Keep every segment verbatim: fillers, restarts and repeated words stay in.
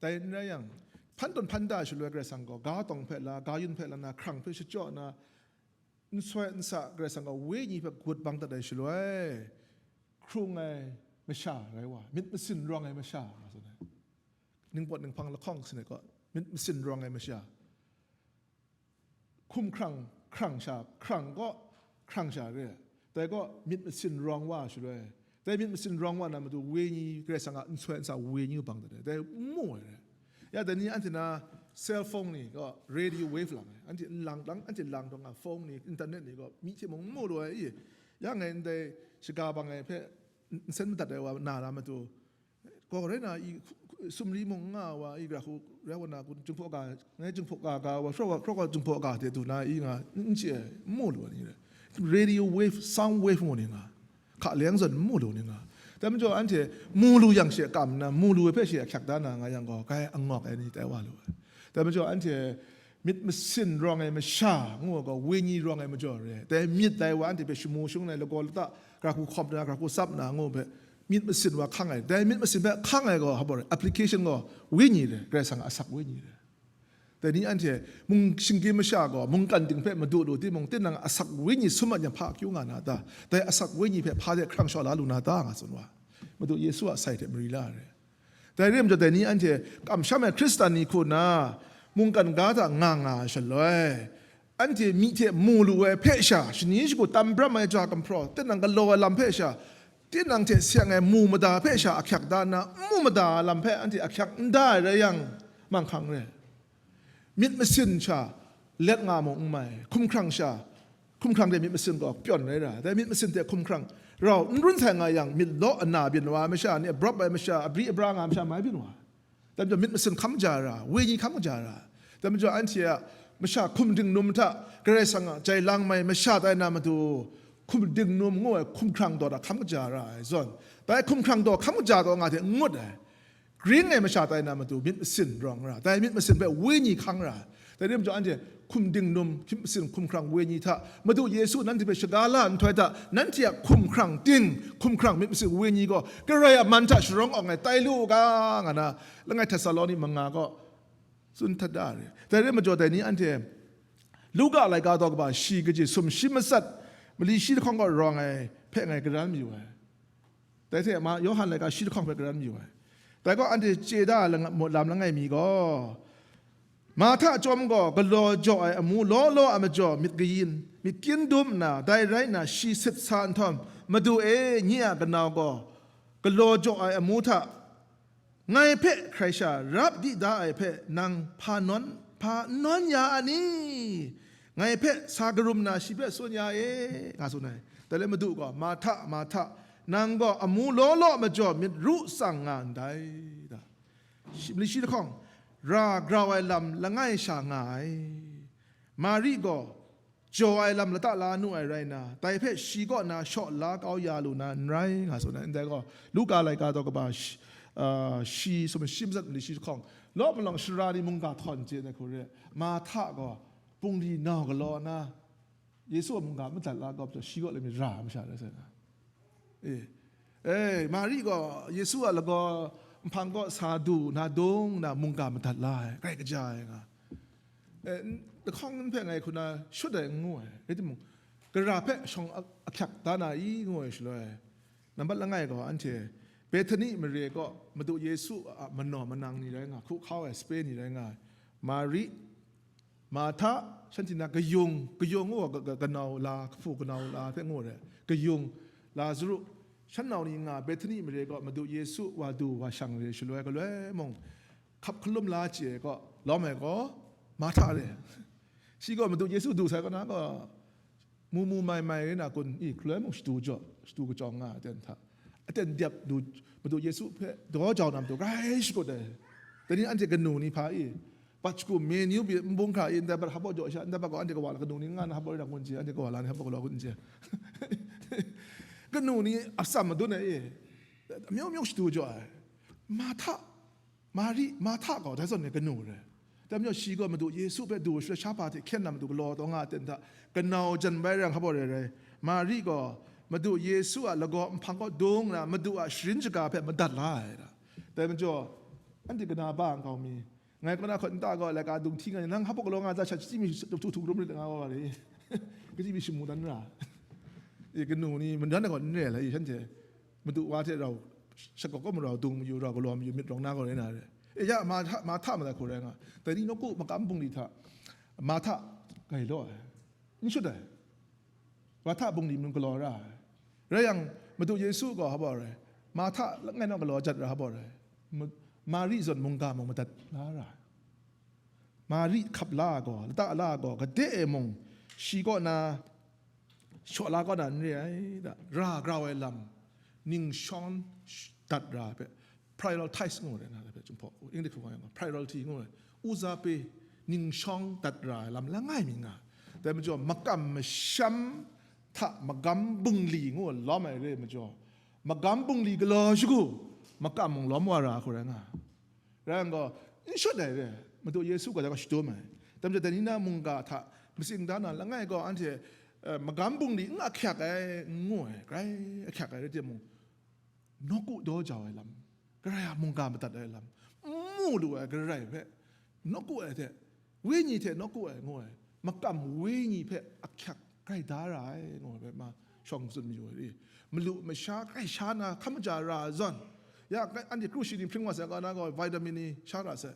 Dai n rai yang, hpan tawn hpan da shaloi Karai Kasang gaw, ga tawng hpe la, ga yun hpe la na, hkrang hpe shachyaw na, n soi n sa Karai Kasang gaw wenyi hpe gut bang dat ai shaloi, hkrung ai masha rai wa, myit masin rawng ai masha, nga tsun ai. Ningpawt ninghpang lahkawng sin ai gaw, myit masin rawng ai masha. Hkum hkrang, hkrang sha, hkrang gaw, hkrang sha re. Dai gaw myit masin rawng wa shaloi, dai myit masin rawng wa na matu wenyi, Karai Kasang a n soi n sa wenyi bang dat ai, dai n mu ai re. Ya, dai ni anhte na cell phone ni gaw radio wave lang ai, anhte n lang lang, anhte lang dawng a phone ni, internet ni gaw myi hte mung n mu lu ai i, ya ngai ndai shaga bang ai hpe n sen madat ai wa na na matu, gaw rai na i, sumri mung n nga wa i, gara hku rai wa na, kun Jinghpaw ga, ngai Jinghpaw ga ga wa, hkraw wa, hkraw wa Jinghpaw ga hte du na i nga, n chye ai, n mu lu ai ni rai. Radio wave, sound wave mu ni nga, hka leng zawn n mu lu ni nga. Dai majaw anhte mu lu yang she kam nna, mu lu ai hpe she ahkyak da na nga yang gaw, grai angawk ai ni tai wa lu ai. Dai majaw anhte myit masin rawng ai masha ngu ai gaw, wenyi rawng ai majaw re. Dai myit dai wa anhte hpe shamu shung ai, lagaw lata, gara hku hkawm na, gara hku tsap na ngu hpe, myit masin wa hkang ai. Dai myit masin hpe hkang ai gaw, hpa rai, application gaw wenyi re, Karai Kasang a asak wenyi re. Dai ni anhte mung shinggyim masha gaw mungkan ting hpe madu lu timung, tinang asak wenyi sum a nyam hpa akyu nga na ta? Dai asak wenyi hpe hpa de hkrang shaw la lu na ta, nga tsun wa. Madu Yesu a sai hte mari la ai re. Dai re majaw, dai ni anhte kamsham ai Hkristan ni hku na mungkan ga hta nga nga ai shaloi, anhte myi hte mu lu ai hpe sha, shani shagu tam bram ai ja gumhpraw, tinang galaw ai lam hpe sha, tinang hte seng ai mu mada hpe sha ahkyak da nna, n mu mada ai lam hpe anhte ahkyak n da ai rai yang, manghkang re. Myit masin sha let nga mung n mai, hkumhkrang sha, hkumhkrang de myit masin gaw pyawn rai ra, dai myit masin hte hkumhkrang rau n run sai nga yang, myit law ana byin wa ai masha ni, abrawp ai masha, abri abra nga ai masha mai byin wa. Dai majaw myit masin hkam kaja ra, wenyi hkam kaja ra. Dai majaw anhte a masha hkum dingnum hta Karai Kasang a jai lang mai masha tai na matu, hkum dingnum ngu ai hkumhkrang daw hta hkam kaja ra ai zawn, dai hkumhkrang daw hkam kaja taw nga hte n ngut ai. Gring ai masha tai na matu myit masin rawng ra, dai myit masin hpe wenyi hkang ra. Dai rai majaw anhte hkum dingnum, myit masin hkumhkrang wenyi hta, Madu Yesu nanhte hpe shaga la nhtoi hta, nanhte a hkumhkrang ting, hkumhkrang myit masin wenyi gaw Karai a man hta sharawng awng ai tai lu u ga, nga na, langai Htesaloni manga gaw tsun htat da ai re. Dai rai majaw, dai ni anhte Luka laika daw kaba shi kaji sumshi matsat, mali shi lahkawng gaw rawng ai hpe ngai garan mayu ai. Dai hte ma Yawhan laika shi lahkawng hpe garan mayu ai. Dai gaw anhte chye da ai langa-, lam langai mi gaw, Marhta chyawm gaw galaw jaw ai amu law law a majaw myit kayin, myit kyin dum nna, dai rai nna shi sit sa nhtawm, "Madu e, nye a kanau gaw galaw jaw ai amu hta ngai hpe hkrai sha rap di da ai hpe nang hpa nawn, hpa n nawn ya a ni? Ngai hpe sa karum na shi hpe tsun ya e," nga tsun ai. Dai le Madu gaw, "Marhta, Marhta, nang gaw amu law law majaw myit ru tsang nga ndai," da. Shi, mali shi lahkawng, ra grau ai lam langai sha nga ai. Mari gaw jaw ai lam lata la nu ai rai nna, dai hpe shi kaw na shaw la kau ya lu na n rai, nga tsun ai. Ndai gaw, Luka laika daw kaba shi, ah, shi sumshi matsat mali shi lahkawng, law malawng sara ni mungga htawn chye ai hku re, Marhta gaw bungli nau galaw na, Yesu a mungga madat la kau pyi, shi kaw lami ra masha rai sai na. E, e, Mari gaw Yesu a lagaw nhpang kaw sa du na dung na mungga madat la ai, grai kaja ai nga. E, n-, lahkawng n hpe ngai hku na shut ai n ngu ai, rai timung, gara hpe shawng a-, ahkyak da na i ngu ai shaloi, nambat langai gaw anhte Bethani mare kaw Madu Yesu a manaw manang ni rai nga, hku hkau ai sape ni rai nga ai, Mari, Marhta, shanhte na kayung, kayung ngu ga, ga, ganau la, kahpu ganau la hpe ngu ai, kayung, Lazaru, shan nau ni nga Bethani mare kaw Madu Yesu wa du wa shang re shaloi, galoi mung hkap hkalum la chye ai kaw lawm ai gaw Marhta re. Shi gaw Madu Yesu du sai kaw na gaw, mu mu mai mai rai na kun, i, galoi mung shadu jaw, shadu kachyawng nga aten hta, aten dep du, Madu Yesu hpe daw jau na matu grai shakut ai. Dai ni anhte kanu ni hpa i, bat shagu me niu pyi nbung hkra i, ndai bat hap baw jaw sha, ndai bat gaw anhte kawa la kanu ni nga na hap baw rai na kun chye, anhte kawa la ni hap baw galaw kun chye. Kanu ni atsam madun ai i, amyu myu shadu jaw ai. Marhta, Mari, Marhta gaw dai zawn e kanu rai. Dai majaw shi gaw Madu Yesu hpe du shaloi, sha hpa hte hkyen na matu galaw taw nga ai ten hta, kanau jan bai rai yang hpa baw rai rai. Mari gaw Madu Yesu a lagaw nhpang kaw dung nna, Madu a sharin shaga hpe madat la ai da. Dai majaw, Anhte kana ba nkau mi, ngai kaw na hkawt nta gaw, laika dung hti nga, nang hpa galaw nga za sha, kaji mi htu htu rum rit nga wa re, kaji mi shamu dan ra, e, kanu ni mandan ai gaw n re ai, e, shanhte madu wa hte rau, shakawk kaw marau, dung mayu, rau galaw mayu, myit rawng na gaw rai na re. E, ya, ma hta, ma hta ma da hku rai nga, dai ni nawku magam bungli hta, ma hta gai law ai, n shut ai. Marhta bungli mung galaw ra ai. Rai yang, Madu Yesu gaw hpa rai, Marhta langai naw galaw jat ra hpa rai, Ma-, Mari zawn mungga mung madat la ra ai. Mari hkap la ai gaw, lata la ai gaw, gade e mung shi kaw na, shaw la kaw na n re ai, da, ra grau ai lam, ningshawng sh-, dat ra ai hpe, prioritize ngu ai na, hpe Jinghpaw, English hkawng yang gaw, priority ngu ai, uza pe, ningshawng dat ra ai lam langai mi nga. Dai majaw, makam masham hta magam bungli ngu ai lawm ai re ai majaw, magam bungli galaw shagu, makam mung lawm wa ra hku rai nga. Rai yang gaw, n shut ai re, Madu Yesu gaw dai gaw shadum ai. Dai majaw, dai ni na mungga hta matsing da na langai gaw, anhte, eh, magam bungli n ahkyak ai, n ngu ai, grai ahkyak ai rai timung, nawku daw jau ai lam, Karai a mungga madat ai lam, n mu lu ai Karai hpe nawku ai hte, wenyi hte nawku ai ngu ai, makam wenyi hpe ahkyak grai da ra ai ngu ai hpe ma shawng tsun mayu ai. Malu masha grai sha na hkam maja ra ai zawn, ya, anhte kru shi ni hpring wa sai, kaw na gaw vitamin ni sha ra sai,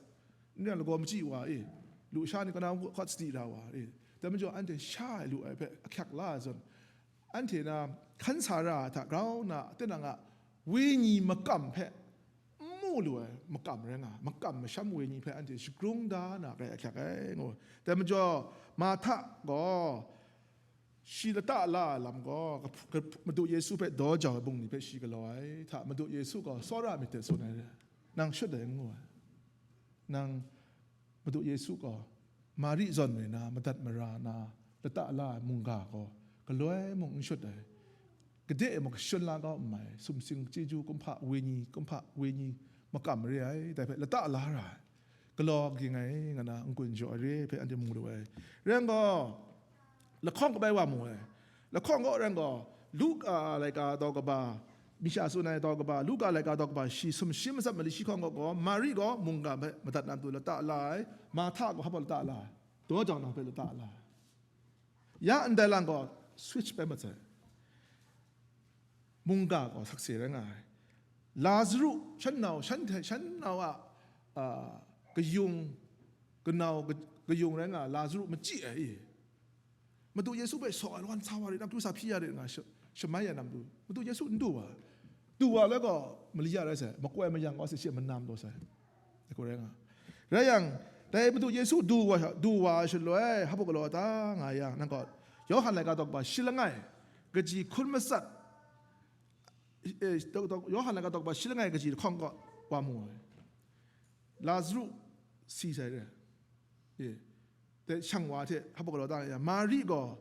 n rai lagaw machyi wa e, lu sha ni kaw na hkawt sadi ra wa e, dai majaw anhte sha ai lu ai hpe ahkyak la ai zawn, anhte na hkan sa ra ai hta grau na, tinang a wenyi makam hpe n mu lu ai makam rai nga, makam masham wenyi hpe anhte shagrung da na grai ahkyak ai ngu. Dai majaw, Marhta gaw shi lata la ai lam gaw, kaph-, kaph-, Madu Yesu hpe daw jau ai bungli hpe shi galaw ai hta, Madu Yesu gaw tsawra myit hte tsun ai, nang shut ai n ngu ai. Nang Madu Yesu gaw Mari zawn re na, madat mara na, lata la ai mungga gaw galoi mung n shut ai, gade e mung kashun la kau n mai, sumsing chyeju kumhpa wenyi, kumhpa wenyi makam re ai, dai hpe lata la ra ai, galaw ging ai nga na n-gun jaw ai re ai hpe anhte mu lu ai. Rai yang gaw, lahkawng kabai wa mu ai. Lahkawng kaw rai yang gaw, Luka laika daw kaba, mi sha tsun ai daw kaba, Luka laika daw kaba shi sumshi matsat mali shi hkawng kaw gaw, Mari gaw mungga hpe madat na matu lata la ai, Marhta gaw hpa lata la ai, daw jau na hpe lata la ai. Ya ndai lang gaw, switch bai matsat ai. Mungga gaw sakse rai nga ai. Lazaru, shan nau, shan hte, shan nau a, a, kayung, kanau, ka-, kayung rai nga ai, Lazaru machyi ai, i. Madu Yesu hpe saw ai, lawan sa wa rit na, kru sa hpyi ya rit nga, sha-, shamai ya na matu, Madu Yesu n du wa. Du wa lai gaw, mali ya rai sai, makoi mayang kau sai, shi a manam taw sai. Dai hku rai nga. Rai yang, dai Madu Yesu du wa, du wa ai shaloi, hpa galaw ta nga yang, nang gaw, Yawhan laika daw kaba shi langai, kaji hkun matsat, eh, daw, daw, Yawhan laika daw kaba shi langai kaji lahkawng kaw wa mu ai. Lazaru si sai re. E, dai shang wa hte hpa galaw ta ya, Mari gaw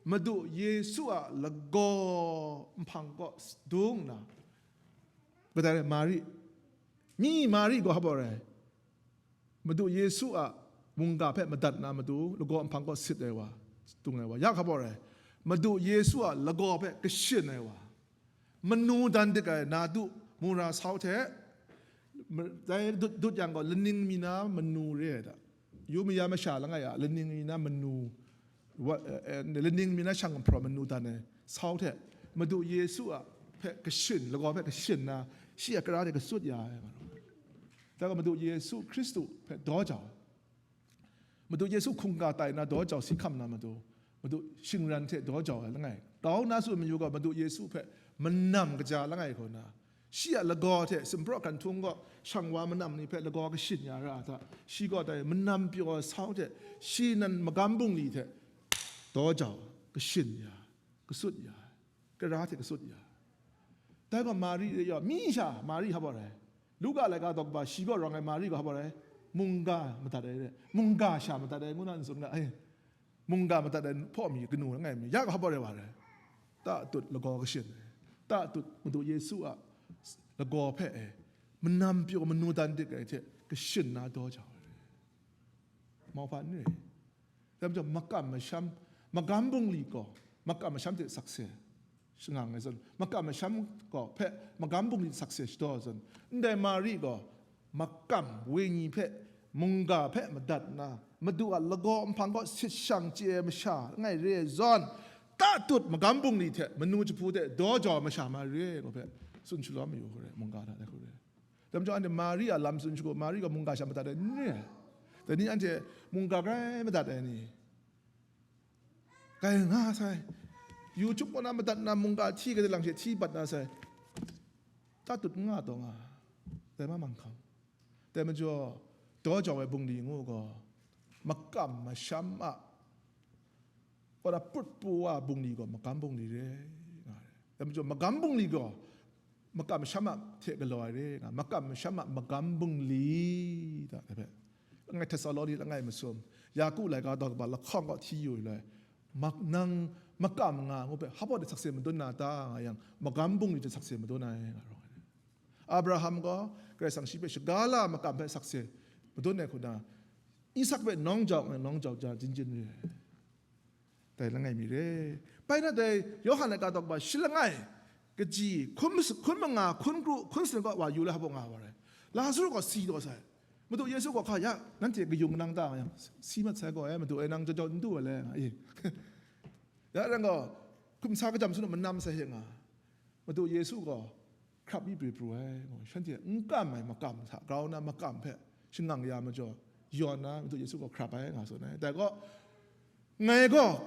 Madu Yesu a lagaw nhpang kaw s-, dung nna, kadai rai, Mari, mi Mari gaw hpa rai, Madu Yesu a mungga hpe madat na matu, lagaw nhpang kaw sit ai wa, dung ai wa, ya hpa rai, Madu Yesu a lagaw hpe kashin ai wa, manu dan dik ai, na du, mura sau hte, ma-, dai dut, dut yang gaw, laning mi na manu re ai da. Yu maya masha langai a, laning mi na manu, wa, eh, eh, laning mi na shang hpraw manu dan ai sau hte, Madu Yesu a hpe kashin, lagaw hpe kashin na, shi a kara de kasut ya ai, nga rawng. Dai gaw Madu Yesu Hkristu hpe daw jau ai. Madu Yesu hkungga tai na daw jau si hkam na matu, Madu shingran hte daw jau ai langai. Grau nna tsun mayu gaw, Madu Yesu hpe manam kaja langai hkaw na, shi a lagaw hte sumpraw hkan htung gaw, shang wa manam ni hpe lagaw kashin ya ra ai hta, shi gaw dai manam pyaw ai sau hte, shi nan magam bungli hte daw jau, kashin ya, kasut ya, kara hte kasut ya. Dai gaw Mari re yaw, mi sha Mari hpa rai. Luka laika daw kaba shi gaw rawng ai Mari gaw hpa rai, mungga madat ai re, mungga sha madat ai ngu na n tsun ga ai. Mungga madat ai hpaw mi kanu langai mi, ya gaw hpa rai wa rai. Ta tut lagaw kashin ai, ta tut Madu Yesu a lagaw hpe e, manam pyaw manu dan dik ai hte kashin na daw jau ai. Mauhpa n re. Dai majaw, makam masham, magam bungli gaw, makam masham hte sakse shangang ai zawn, makam masham gaw hpe magam bungli sakse shadaw ai zawn, ndai Mari gaw makam wenyi hpe, mungga hpe madat nna, Madu a lagaw nhpang kaw sit shang chye ai masha langai re ai zawn, tatut magam bungli hte manu jahpu hte daw jau ai masha ma re ai gaw hpe tsun shalawm mayu hku re, mungga hta hku re. Dai majaw anhte Mari a lam tsun shagu, Mari gaw mungga sha madat ai n re ai. Dai ni anhte mungga grai madat ai ni, kai nga sai. YouTube kaw na madat na mungga hti kade lang she hti bat na sai. Tatut n nga taw nga, dai ma manghkang. Dai majaw, daw jau ai bungli ngu gaw, makam masham a, kaw na prut pru wa bungli gaw, magam bungli re nga ai. Dai majaw, magam bungli gaw, makam masham a hte galaw ai re nga, makam masham a magam bungli, da, dai hpe. Langai Htesaloni langai masum, Yaku laika daw kaba lahkawng kaw hti yu ai, mak-, nang makam nga ngu hpe, hpa de sakse madun na ta nga yang, magam bungli hte sakse madun ai nga rawng ai. Abraham gaw Karai Kasang shi hpe shaga la makam hpe sakse madun ai hku na, Isak hpe nawng jau nga, nawng jau ja jin jin re ai. Dai langai mi re. Bai na dai Yawhan laika daw kaba shi langai, kaji hkun mas-, hkun manga, hkun kru, hkun sanit kaw wa yu la hpa nga wa rai. Lazaru gaw si taw sai. Madu Yesu gaw hka ya, nanhte kayung nang ta nga yang, si mat sai gaw, e, Madu e, nang jau jau n du wa le, nga i. Ya rai gaw, hkum sa kajam sunu manam sai hte nga. Madu Yesu gaw hkrap mi pru pru ai, ngu, shanhte n kam ai makam hta grau na makam hpe shangang ya majaw, yawn na Madu Yesu gaw hkrap ai, nga tsun ai. Dai gaw, ngai gaw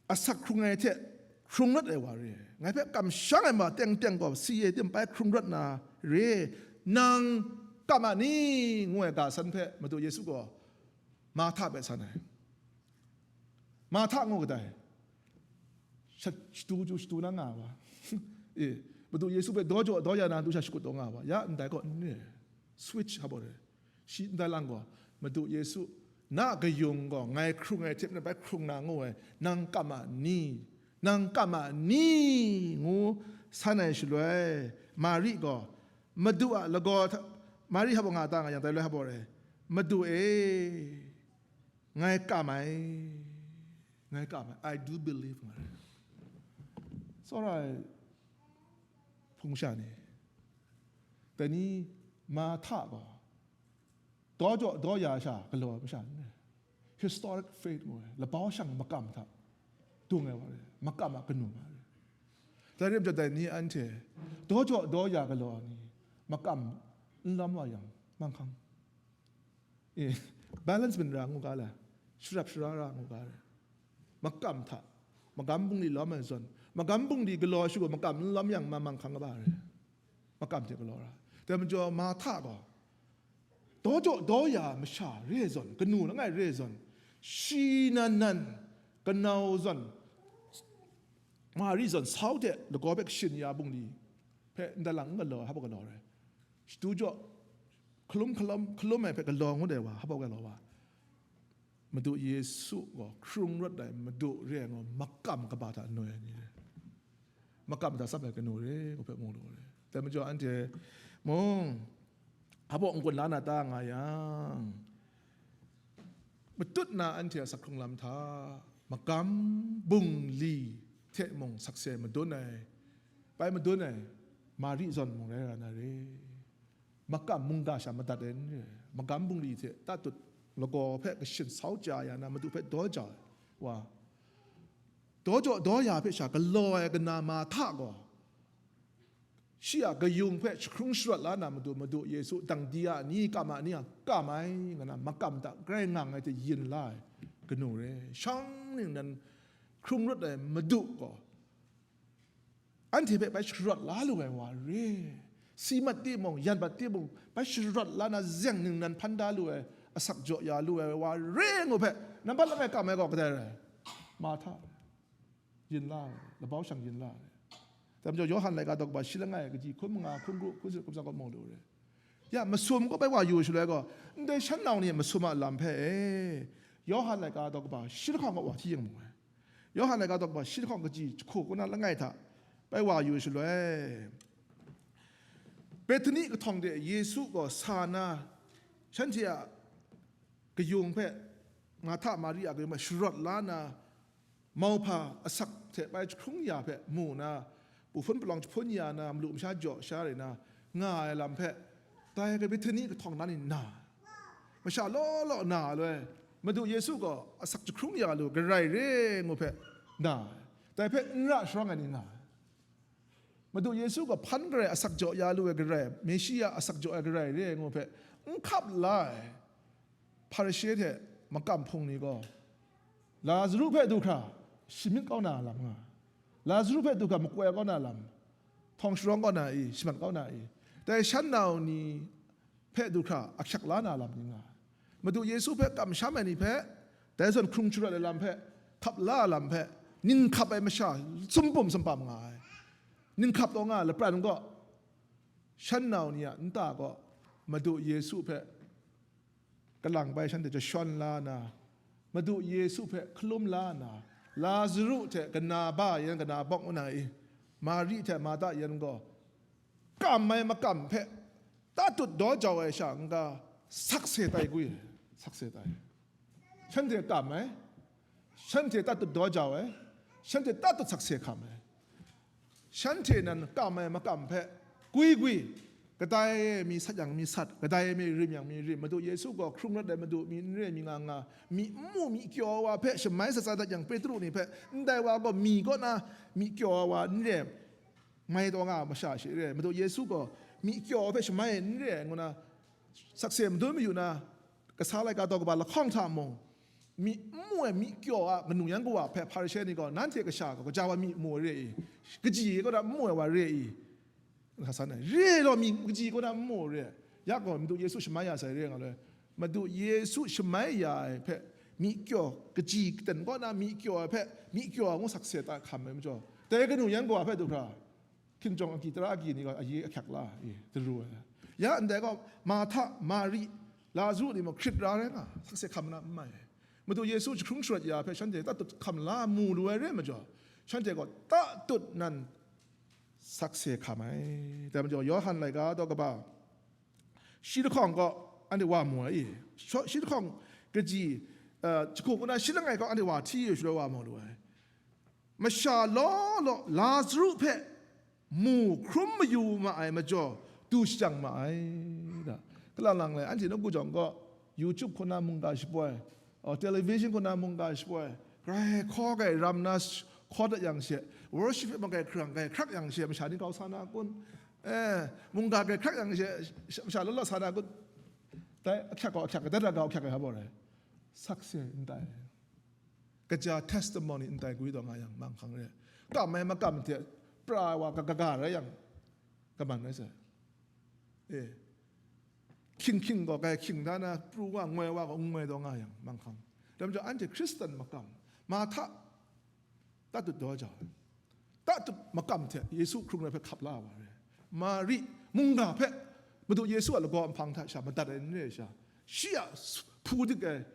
asak hkrung ai hte hkrung rawt ai wa re ai. Ngai hpe kamsham ai ma teng teng gaw si e tim bai hkrung rawt na re ai. Nang kam a ni? Ngu ai ga san hpe Madu Yesu gaw Marhta hpe san ai. Marhta ngu kadai? Sha-, shatu ju shatu na nga wa. E, Madu Yesu hpe daw jaw daw ya na du sha shakut taw nga wa. Ya ndai gaw n re ai. Switch hpa re. Shi ndai lang gaw, Madu Yesu, na kayung gaw ngai hkrung ai hte maren bai hkrung na ngu ai, nang kam a ni? Nang kam a ni? Ngu san ai shaloi, Mari gaw, Madu a lagaw hta, Mari hpa nga ta nga yang, dai loi hpa re, Madu e, ngai kam ai, ngai kam ai, I do believe, nga re. Tsawra ai hpung sha ni, dai ni Marhta gaw, daw jaw daw ya sha galaw ai masha n rai. Historic faith ngu ai, labau shang makam hta dung ai wa rai, makam a kanu ma rai. Dai rai majaw dai ni anhte daw jaw daw ya galaw ai ni, makam n lawm wa yang, manghkang, e, balance min ra ngu ga la, sharap shara ra ngu ga rai. Makam hta, magam bungli lawm ai zawn, magam bungli galaw ai shu gaw makam n lawm yang, ma manghkang kaba rai. Makam hte galaw ra. Dai majaw Marhta gaw, daw jaw daw ya masha re ai zawn, kanu langai re ai zawn, shi nan nan, kanau zawn, Mari zawn sau hte lagaw hpe kashin ya bungli hpe ndai lang n galaw ai, hpa galaw rai. Shatu jaw hkalum hkalum, hkalum ai hpe galaw ngut ai wa, hpa galaw wa? Madu Yesu gaw hkrung rawt ai Madu re ai ngu makam kaba hta noi ai ni re, makam hta tsap ai kanu re, ngu hpe mu lu re. Dai majaw anhte mung, hpa n-gun la na ta nga yang, matut na anhte a sak hkrung lam hta, magam bungli hte mung sakse madun ai, bai madun ai Mari zawn mung rai ra na re. Makam mungga sha madat ai n re, magam bungli hte tatut lagaw hpe kashin sau ja ya na, Madu hpe daw jau ai wa, daw jaw daw ya hpe sha galaw ai kana Marhta gaw, shi a kayung hpe jahkrung sharawt la na matu, Madu Yesu dang di a ni, kam a ni a, kam ai, nga na makam hta grai ngang ai hte yin la ai kanu re. Shang ningnan hkrung rawt ai Madu gaw, anhte hpe bai sharawt la lu ai wa re, si mat timung, yan mat timung, bai sharawt la na zeng ningnan hpan da lu ai, asak jaw ya lu ai wa re ngu hpe, nambat langai kam ai gaw kadai rai? Marhta rai. Yin la ai, labau shang yin la ai. Dai majaw Yawhan laika daw kaba shi langai kaji hkun manga, hkun kru, hkun sanit, hkun tsawra kaw mu lu re. Ya, masum kaw bai wa yu shaloi gaw, ndai shan nau ni masum a lam hpe e, Yawhan laika daw kaba shi lahkawng kaw wa hti yang mu ai. Yawhan laika daw kaba shi lahkawng kaji jahku kaw na langai hta bai wa yu shaloi, Bethani kahtawng de Yesu gaw sa na, shanhte a kayung hpe, Marhta Mari a kayung hpe sharawt la na, mauhpa asak hte bai jahkrung ya hpe mu na, pu hpun palawng jahpun ya na, malu masha jaw sha rai na, nga ai lam hpe, Dai Bethani kahtawng na ni nna, masha law law na loi, Madu Yesu gaw asak jahkrung ya lu garai re ngu hpe na, dai hpe n ra sharawng ai ni nga ai. Madu Yesu gaw hpan garai asak jaw ya lu ai garai, Meshia asak jaw ai garai re ai ngu hpe n hkap la ai Hparishe hte makam hpung ni gaw, Lazaru hpe du hkra shamyit kau na lam nga, Lazaru hpe du hkra makoi kau na lam, htawng sharawng kau na i, shamat kau na i, dai shan nau ni hpe du hkra ahkyak la na lam ni nga ai. Madu Yesu hpe kamsham ai ni hpe, dai zawn hkrung sharawt ai lam hpe, hkap la ai lam hpe, nin hkap ai masha sumpum sumpam nga ai. Nin hkap taw nga ai lapran gaw, shan nau ni a nta gaw Madu Yesu hpe kalang bai shanhte jashawn la na, Madu Yesu hpe hkalum la na, Lazaru hte kana ba yan kana bawng na i, Mari hte Marta yan gaw kam ai makam hpe tatut daw jau ai sha n-ga, sakse tai gwi ai, sakse tai. Shanhte kam ai, shanhte tatut daw jau ai, shanhte tatut sakse hkam ai. Shanhte nan kam ai makam hpe gwi gwi, kadai mi sat yang mi sat, kadai mi rim yang mi rim, Madu Yesu gaw hkrung rawt ai Madu mi n re mi nga nga, mi n mu mi kyaw ai wa hpe shamai sat sat dat yang, Petru ni hpe, ndai wa gaw mi kaw na mi kyaw ai wa n re, mai taw nga ai masha shi re ai, Madu Yesu gaw mi kyaw ai hpe shamai n re ai ngu na, sakse madun mayu na, kasa laika daw kaba lahkawng hta mung, mi n mu ai mi kyaw a kanu yan kawa hpe Hparishe ni gaw, nanhte kasha gaw kaja wa mi mu ai re i? Kaji kaw na n mu ai wa re i? Nga san ai. Re law, mi kaji kaw na n mu ai re. Ya gaw Madu Yesu shamai ya sai re nga loi. Madu Yesu shamai ya ai hpe mi kyaw, kaji katen kaw na mi kyaw ai hpe mi kyaw ngu sakse ta hkam ai majaw, dai kanu yan kawa hpe du hkra, hkinjawng agyi tara agyi ni gaw ayi ahkyak la i, daru ai. Ya ndai gaw, Marhta, Mari, Lazaru ni mung hkrit ra rai nga, sakse hkam na n mai ai. Madu Yesu jahkrung sharawt ya hpe shanhte tatut hkam la mu lu ai re majaw, shanhte gaw tatut nan sakse hkam ai. Dai majaw, Yawhan laika daw kaba shi lahkawng gaw anhte wa mu ai i? Shi lahkawng kaji, uh, jahku kaw na shi langai gaw anhte wa hti yu shaloi wa mu lu ai. Masha law law Lazaru hpe mu hkrum mayu ma ai majaw, du shajang ma ai, da. Kalang lang le, anhte nawku jawng gaw YouTube hku na mungga shapoi, oh, television hku na mungga shapoi, grai hkaw grai ram na s-, hkaw dat yang she, worship hpe magrai hkrang grai hkrak yang she, masha ni kau sa na kun? Eh, mungga grai hkrak yang she, masha law law sa na kun? Dai ahkyak gaw ahkyak ai, dai hta gaw ahkyak ai, hpa baw rai? Sakse n tai. Kaja testimony n tai gwi taw nga yang, manghkang re. Kam ai makam hte pra ai wa kaga rai yang, kaman rai sai. E, hkying hkying gaw, kai hkying da na, pru wa, ngoi wa gaw, n ngoi taw nga yang, manghkang. Dai majaw, anhte Hkristan makam, Marhta, tatut daw jau ai. Tatut makam hte Yesu hkrung rai hpe hkap la ai wa re. Mari, mungga hpe Madu Yesu a lagaw nhpang hta sha madat ai n re ai sha, shi a s-, hpu dik ai,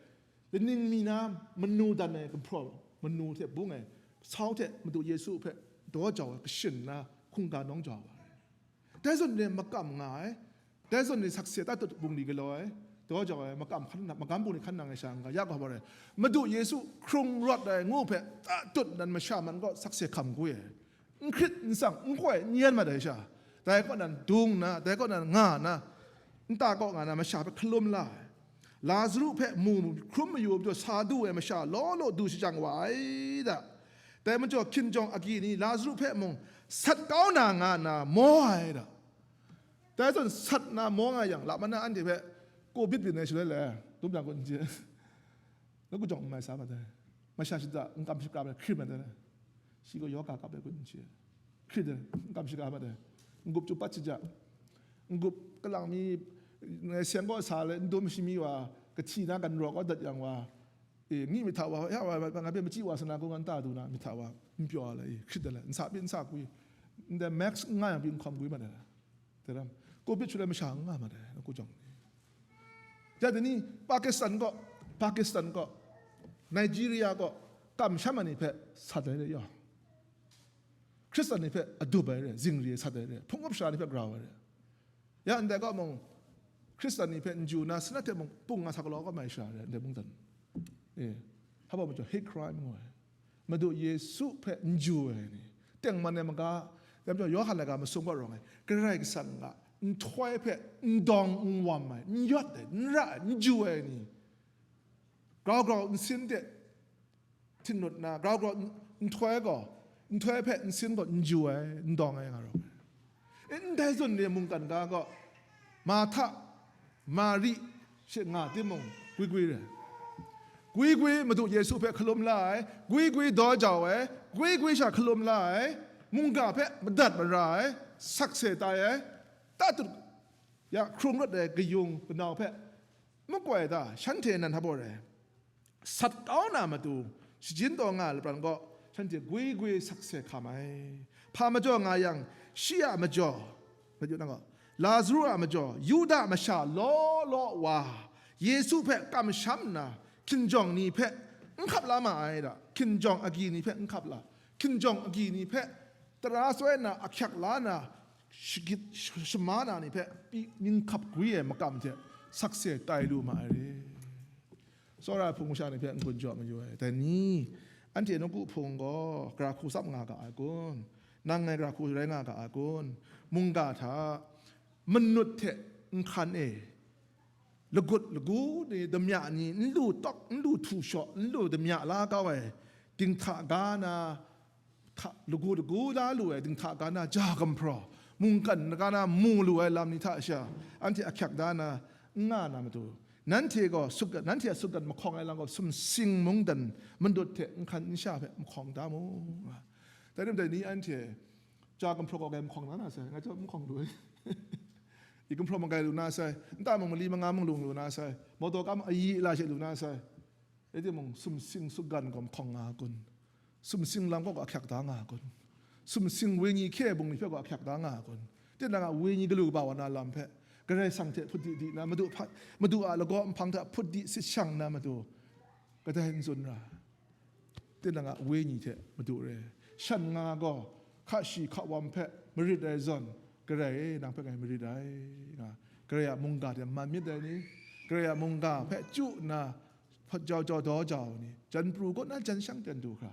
laning mi na manu dan ai gumhpraw manu hte bung ai sau hte Madu Yesu hpe daw jau ai, kashin na hkungga nawng jau ai wa re. Dai zawn ni makam nga ai, dai zawn ni sakse tatut bungli galaw ai, daw jau ai, makam hkan nang, magam bungli hkan nang ai sha n-ga, ya gaw hpa rai, Madu Yesu hkrung rawt ai ngu hpe tatut nan masha man gaw sakse hkam gwi ai. N hkrit, n tsang, n koi, n yen mat ai sha, dai kaw nan dung na, dai kaw nan nga na, nta kaw nga na masha hpe hkalum la ai. Lazaru hpe mu hkrum mayu majaw sa du ai masha law law du shajang wa ai da. Dai majaw hkinjawng agyi ni Lazaru hpe mung sat kau na nga nna maw ai da. Dai zawn sat na maw nga yang, lamman na anhte hpe covid byin ai shaloi le, dum yang kun n chye. Nawku jawng n mai sa mat ai. Masha shada n kam shakap ai hkrit mat ai. Shi gaw yawga kap ai kun n chye. Hkrit ai, n kam shakap mat ai. N-gup chyu pat shaja. N-gup kalang mi, ngai seng kaw sa le, n dum shami wa, kahti na gan raw kau dat yang wa, e, ngi myit hta wa, ya wa, wa, ngai hpe machyi wa sa na, kaw ngan ta du na, myit hta wa, n pyaw ai le, e, hkrit ai le, n sa pyi, n sa gwi, ndai mask n nga yang pyi, n hkawm gwi mat ai le. Dai ram, covid shaloi masha n nga mat ai, nawku jawng ni. Ya dai ni, Pakistan kaw, Pakistan kaw, Nigeria kaw, kamsham ai ni hpe sat ai re yaw. Hkristan ni hpe adup ai re, zingri ai sat ai re, hpung up sara ni hpe grau ai re. Ya ndai kaw mung, Hkristan ni hpe n ju na, sanat hte mung pung nga sa galaw kau mai sara re, ndai mungdan. E, hpa baw majaw hate crime ngu ai. Madu Yesu hpe n ju ai ni, tengman ai maga, dai majaw Yawhan laika masum kaw rawng ai, Karai Kasang a nhtoi hpe n dawng n wam ai, n yawt ai, n ra ai, n ju ai ni, grau grau nsin de htinut na, grau grau nhtoi gaw, nhtoi hpe nsin gaw n ju ai, n dawng ai nga rawng ai. E, ndai zawn re mungkan ga gaw, Marhta, Mari, she nga timung, gwi gwi re. Gwi gwi Madu Yesu hpe hkalum la ai, gwi gwi daw jau ai, gwi gwi sha hkalum la ai, mungga hpe madat mara ai, sakse tai ai, tatut ya hkrung rawt ai kayung kanau hpe makoi da, shanhte nan hap ai. Sat kau na matu, shajin taw nga ai lapran gaw, shanhte gwi gwi sakse hkam ai. Hpa majaw nga yang, shi a majaw, Lazarus a majaw, Yuda masha law law wa, Yesu hpe kamsham nna, hkinjawng ni hpe n hkap la ma ai da, hkinjawng agyi ni hpe n hkap la, hkinjawng agyi ni hpe tara soi na, ahkyak la na, shagit sh- shama na ni hpe pyi, ninghkap gwi ai makam hte sakse tai lu ma ai re. Tsawra ai hpung masha ni hpe n-gun jaw mayu ai. Dai ni, anhte nawku hpung gaw gara hku tsap nga ga ai kun? Nang ngai gara hku rai nga ga ai kun? Mungga hta, manut hte nhkan e, lagut lagu ni, damya ni, n lu tawk, n lu htu shaw, n lu damya la kau ai, dinghta ga na, hta, lagu lagu la lu ai dinghta ga na ja gumhpraw, mungkan ga na mu lu ai lam ni hta sha, anhte ahkyak da na n nga na matu, nanhte gaw sutgan, nanhte a sutgan mahkawng ai lam gaw sumsing mungdan manut hte nhkan nsha hpe mahkawng da mu. Dai rim dai ni anhte ja gumhpraw gaw grai mahkawng na na sai, ngai chyawm mahkawng lu ai. I gumhpraw mung grai lu na sai, nta mung mali manga mung lung lu na sai, mawtaw kam ayi la she lu na sai. Rai timung, sumsing sutgan gaw mahkawng nga kun? Sumsing lam gaw ahkyak da nga kun? Sumsing wenyi hkye bungli hpe gaw ahkyak da nga kun? Tinang a wenyi galu kaba wa na lam hpe, Karai Kasang hte hput di di na, Madu hpa, Madu a lagaw nhpang hta hput di sit shang na matu, kadai n tsun ra? Tinang a wenyi hte Madu re. Shan nga gaw hka shi hka wam hpe marit ai zawn, Karai e, nang hpe ngai marit ai, nga, Karai a mungga hte man myit ai ni, Karai a mungga hpe chyu nna, hpawt jau jau daw jau ni, jan pru kaw na jan shang ten du hkra,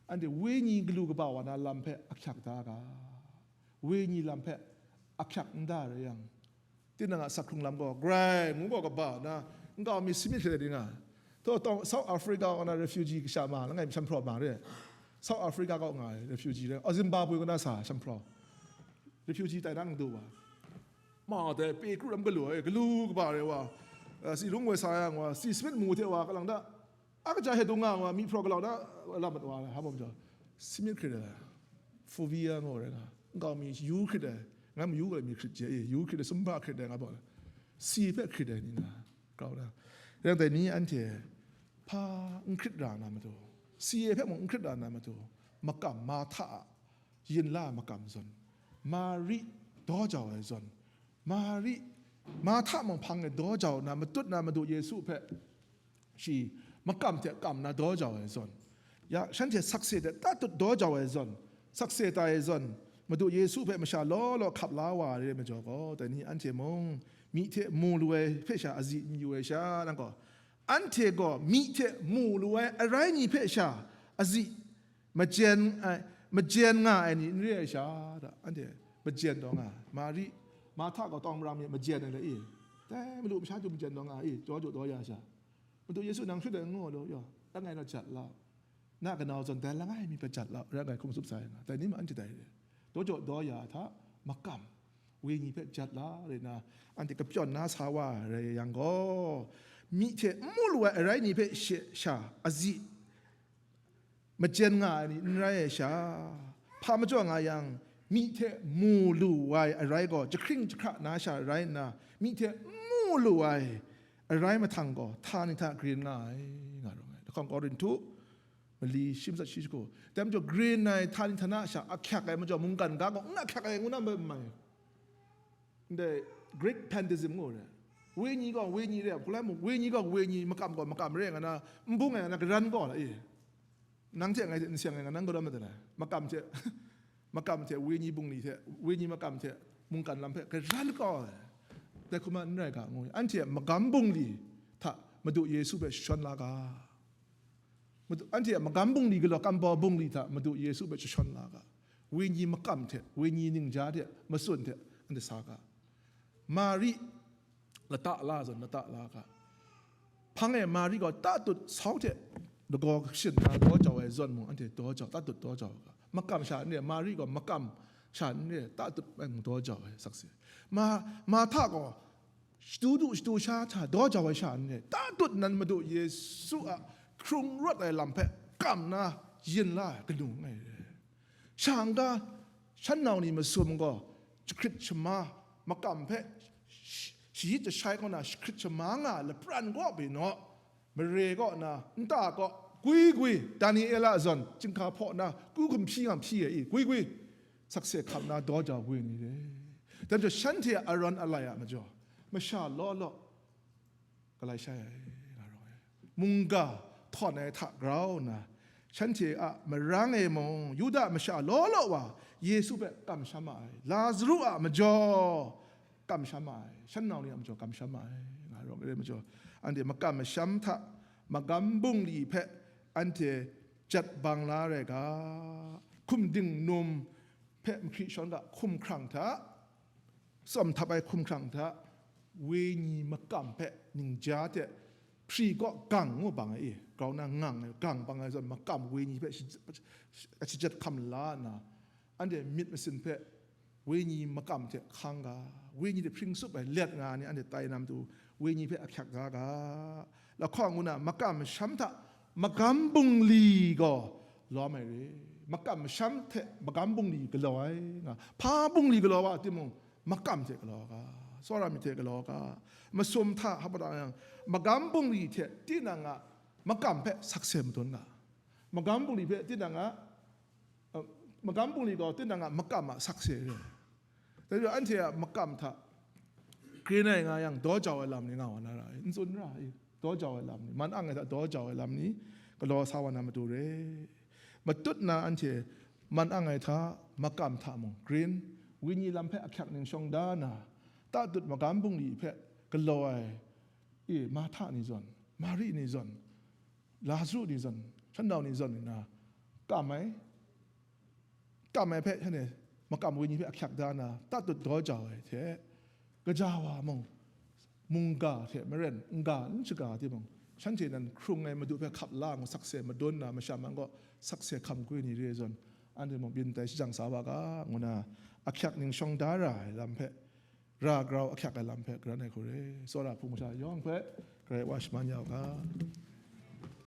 anhte wenyi galu kaba wa na lam hpe ahkyak da ga, wenyi lam hpe ahkyak n da rai yang, tinang a sak hkrung lam gaw grai ngu gaw kaba na, nkau mi si myit hkrit ai ni nga, taw, taw, South Africa kaw na refugee kasha ma langai, shanhpraw ma re, South Africa kaw nga ai refugee re, Zimbabwe kaw na sa shanhpraw, refugee tai na n du wa, ma dai pe kru lam galu ai, galu kaba re wa, eh, si lung woi sa yang wa, si Smith mu hte wa, kalang da, a kaja he dung nga wa, myi hpraw galau da, lam mat wa, hpa bawm jau, si myit hkrit ai, phobia ngu rai nga, nkau mi yu hkrit ai, ngai mu yu ga mi hkrit je, e, yu hkrit ai, sumhpa hkrit ai, nga bawm, si hpe hkrit ai ni nga, grau na. Yang dai ni anhte hpa n hkrit ra na matu, si e hpe mung n hkrit ra na matu, makam Marhta a yin la ai makam zawn, Mari daw jau ai zawn, Mari, Marhta mung hpang e daw jau na, matut na Madu Yesu hpe shi makam hte kam na daw jau ai zawn, ya, shanhte sakse hte tatut daw jau ai zawn, sakse tai ai zawn, Madu Yesu hpe masha law law hkap la wa ai re majaw gaw, dai ni anhte mung myi hte mu lu ai hpe sha azi n yu ai sha, nang gaw, anhte gaw myi hte mu lu ai arai ni hpe sha azi majen ai, majen nga ai ni n re ai sha, da, anhte majen taw nga ai. Mari, Marhta gaw tawng marang mi majen ai le i, dai malu masha du majen taw nga ai i, jaw jaw daw ya sha, Madu Yesu nang hkrit ai n ngu ai law, yaw, langai law jat lau, na kanau zawn dai langai mi hpe jat lau, rai ngai hkum tsup sai nga, dai ni ma anhte dai re, daw jaw daw ya hta makam, wenyi hpe jat la rai na, anhte kapyawn na sa wa rai yang gaw, myi hte n mu lu ai arai ni hpe she sha azi majen nga ai ni n rai ai sha, hpa majaw nga yang, myi hte mu lu ai arai gaw jahkring jahkra na sha rai nna, myi hte n mu lu ai arai mahtang gaw htani hta grin nga ai, nga rawng ai. Lahkawng Korinhtu mali shi matsat shi shagu. Dai majaw, grin ai htani htana sha ahkyak ai majaw, mungkan ga gaw n ahkyak ai ngu na mai mai. Ndai Greek pantheism ngu re. Wenyi gaw wenyi re, hpulai mung wenyi gaw wenyi, makam gaw makam re nga na, n bung ai nga na, garan gaw la e. Nang hte ngai hte n seng ai nga, nang gaw ram mat ai. Makam hte, makam hte wenyi bungli hte, wenyi makam hte mungkan lam hpe garan kau ai. Dai hkrum a n rai ga ngu. Anhte a magam bungli hta Madu Yesu hpe jashawn la ga. Madu, anhte a magam bungli galaw, kambau bungli hta Madu Yesu hpe jashawn la ga. Wenyi makam hte, wenyi ningja hte, matsun hte, anhte sa ga. Mari lata la zawn, lata la ga. Hpang e Mari gaw tatut sau hte lagaw kashin na daw jau ai zawn mung, anhte daw jau, tatut daw jau ga. Makam sha n re, Mari gaw makam sha n re, tatut ai mung daw jau ai sakse. Ma, Marhta gaw shadu du shadu sha hta daw jau ai sha n re, tatut nan Madu Yesu a hkrung rawt ai lam hpe kam na yin la ai kanu ai re. Sha n ga, shan nau ni masum gaw, jahkrit shama, makam hpe sh-, shayit jashai kaw na, jahkrit shama nga ai lapran kaw binaw, mare kaw na, nta kaw, gwi gwi, Daniela zawn, chyinghka hpaw na, ku hkumhpyi nga hpyi ai i, gwi gwi, sakse hkam na daw jau gwi ni re. Dai majaw, shanhte a arawn alai a majaw, masha law law, galai shai ai, nga rawng ai. Mungga htawn ai hta grau nna, shanhte a marang e mung, Yuda masha law law wa Yesu hpe kamsham ma ai, Lazaru a majaw kamsham ma ai, shan nau ni a majaw kamsham ma ai, nga rawng ai majaw, anhte makam masham hta magam bungli hpe anhte jat bang la rai ga, hkum dingnum hpe mahkri shawn ga hkum hkrang hta, tsawm htap ai hkum hkrang hta, wenyi makam hpe ningja hte hpri kaw gang ngu bang ai i, grau na ngang ai, gang bang ai zawn, makam wenyi hpe shi-, shajat hkam la nna, anhte myit masin hpe wenyi makam hte hkang ga, wenyi hte hpring tsup ai let nga ai ni anhte tai na matu, wenyi hpe ahkyak ga ga, lahkawng ngu na makam masham hta magam bungli gaw lawm ai re. Makam masham hte magam bungli galaw ai nga, hpa bungli galaw wa timung, makam hte galaw ga, tsawra myit hte galaw ga, masum hta hpa da yang, magam bungli hte tinang a makam hpe sakse madun ga, magam bungli hpe tinang a, uh, magam bungli gaw tinang a makam a sakse re. Dai majaw, anhte a makam hta grin ai nga yang, daw jau ai lam ni nga wa na ra ai, n tsun ra ai, daw jau ai lam ni, man ang ai hta daw jau ai lam ni galaw sa wa na matu re. Matut na anhte man ang ai hta, makam hta mung grin, wenyi lam hpe ahkyak ning shawng da na, tatut magam bungli hpe galaw ai, e, Marhta ni zawn, Mari ni zawn, Lazaru ni zawn, shan nau ni zawn nna, kam ai, kam ai hpe, shanhte makam wenyi hpe ahkyak da na, tatut daw jau ai hte, gaja wa mung, mungga hte maren n ga n shaga timung, shanhte nan hkrung ai Madu hpe hkap la ngu sakse madun na, masha man gaw sakse hkam gwi ni re ai zawn, anhte mung byin tai shajang sa wa ga, ngu na, ahkyak ning shawng da ra ai lam hpe, ra grau ahkyak ai lam hpe, garan ai hku re, tsawra hpung masha yawng hpe, Karai wa shaman ya u ga.